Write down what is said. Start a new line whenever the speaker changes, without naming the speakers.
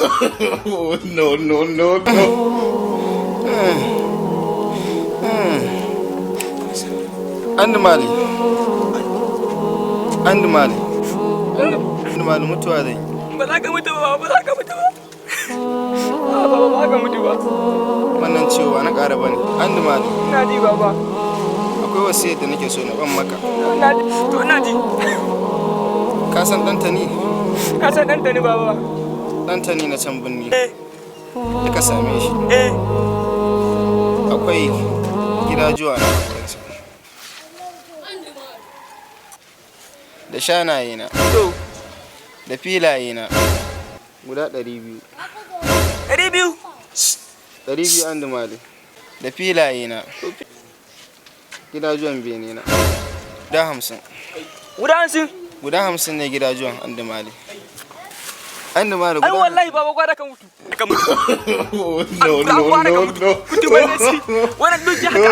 No, no, no, no. Andumali. Andumali. Andumali, mutuwa zan yi.
Ba za ka mutu ba, ba za ka mutu ba. Ba ba za ka mutu ba.
Wannan ciwo ba na ƙara bane. Andumali.
Ina ji, baba.
Akwai wasiyar da nake so na ban maka.
Ina ji. To, ina ji.
Ka san ɗanta ni?
Ka san ɗanta ni, baba.
Ɗanta ni na can birni.
Eh.
Da ka same shi.
Eh.
Akwai gidajuwa na kansa. Da shanaye na.
To.
Da filaye na. Guda 200.
200.
200, Andumali. Da filaye na. Gidajuwan bene na. Guda 50.
Guda 50.
Guda 50 ne gidajuwan, Andumali. Andumali
Ai
guda.
wallahi baba, gwara ka mutu. Ka mutu.
No,
no, no, no. Mutu bai ne shi. Wannan dukiya haka.